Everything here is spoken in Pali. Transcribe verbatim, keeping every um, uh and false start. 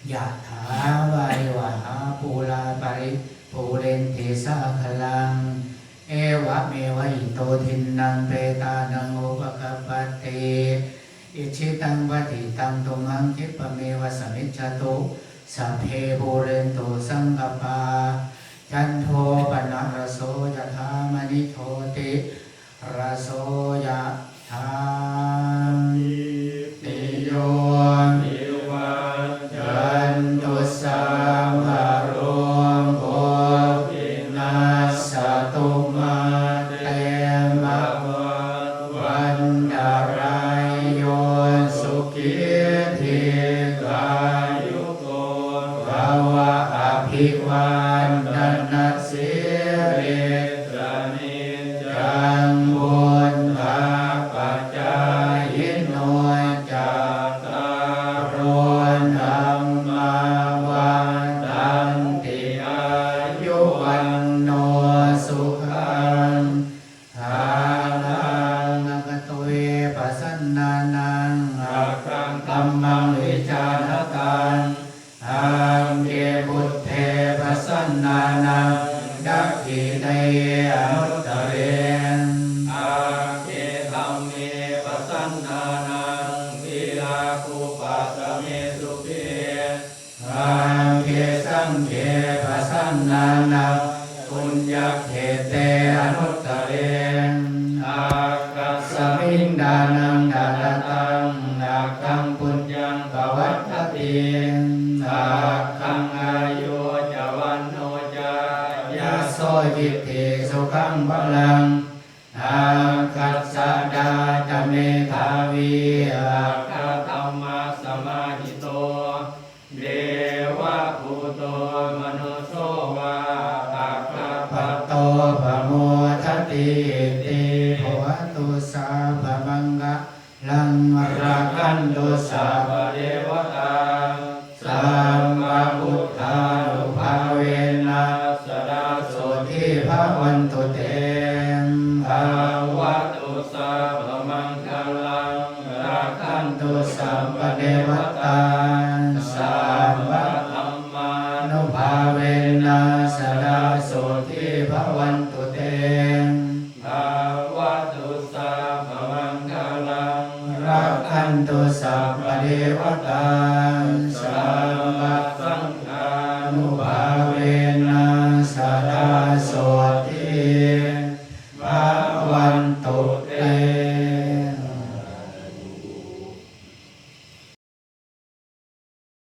Yathā vārivahā pūrā paripūrenti sāgaraṃ, evameva ito dinnaṃ petānaṃ upakappati. Icchitaṃ patthitaṃ tumhaṃ khippameva samijjhatu, sabbe pūrentu saṅkappā, cando paṇṇaraso yathā, maṇi jotiraso yathā. Sabbītiyo vivajjantu, sabbarogo vinassatu, mā te bhavatvantarāyo, sukhī dīghāyuko bhava. Abhivādanasīlissa niccaṃ vuḍḍhāpacāyino, cattāro dhammā vaḍḍhanti, āyu vaṇṇo sukhaṃ balaṃ. Aggato vipasannānaṃ, aggaṃ dhammaṃ vijānataṃ, agge buddhe pasannānaṃ, dakkhiṇeyye anuttare, agge dhamme pasannānaṃ, virāgūpasamē subhe, agge saṅghe pasannānaṃ, puññakkhette anuttare, aggasmiṃ dānaṃ dadataṃ, aggaṃ puññaṃ pavaḍḍhati, aggaṃ āyu ca vaṇṇo ca, yaso kitti sukhaṃ balaṃ,